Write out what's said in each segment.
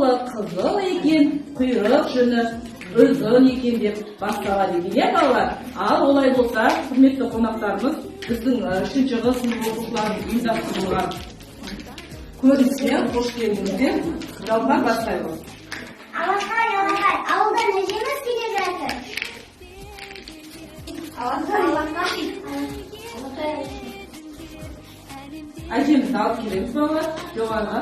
Жалбұлы қызыл екен, құйрық жүні ұзын екен деп басталады екен, иә, балалар? Ал олай болса, құрметті қонақтарымыз, біздің үшінші ғ сынып оқушыларының ұйымдастырылған көрінісіне қош келдіңіздер. Жауһар, бастаймыз. Алақай, алақай, ауылдан әжеміз келе жатыр. Алақай, алақай, алақай. Әжемізді алып келеміз, балалар, жоғарыға.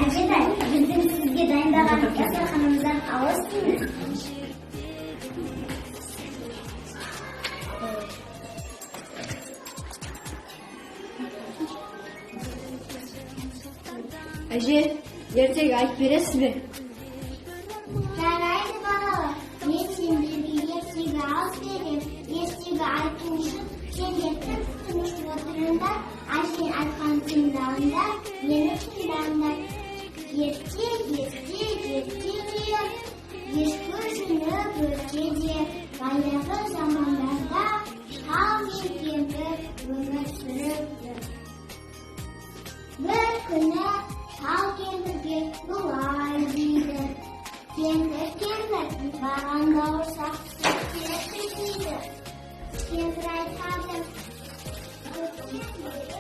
Әжетай, біздің сізге дайындаған дастарханымыздан ауыз тиіңіз. Әже, ертегі айтып бересіз бе? Жарайды, балалар, мен сендерге ертегі алып беремін. Ертегі айту үшін сендер тып-тыныш отырыңдар, әжең айтқан тыңдаңдар, мені тыңдаңдар. Ерте, ерте, ертеде, ешкі жүні бөркеде, баяғы замандарда шал мен кемпір өмір сүріпті. Бір күні шал кемпірге былай дейді: «Кемпір, кемпір, маған бауырсақ пісіріп берші», – дейді. Кемпір айтады: «Көптен бері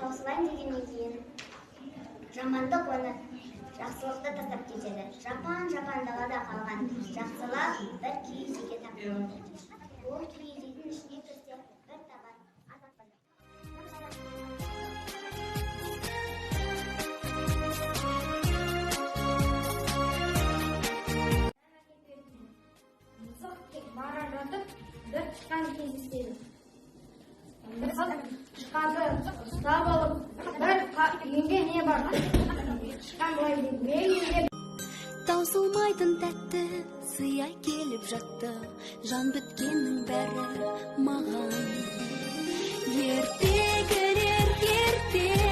Таусылайын дегеннен кейін жамандық оны жақсылықты тастап кетеді. Жапан-жапан далада қалған Жақсылық бір киіз үйге тап болады. Ол киіз үйдің ішіне кірсе, бір табан ас. Мысық бара жатып бір тышқан кездеседі. Мысық тышқанды ұстап алып, бір үйінде не бар? Тышқан былай дейді: «Мен үйімде Таусылмайтын тәтті сый келіп жатты, жан біткеннің бәрі маған. Ертегілер, ертегілер.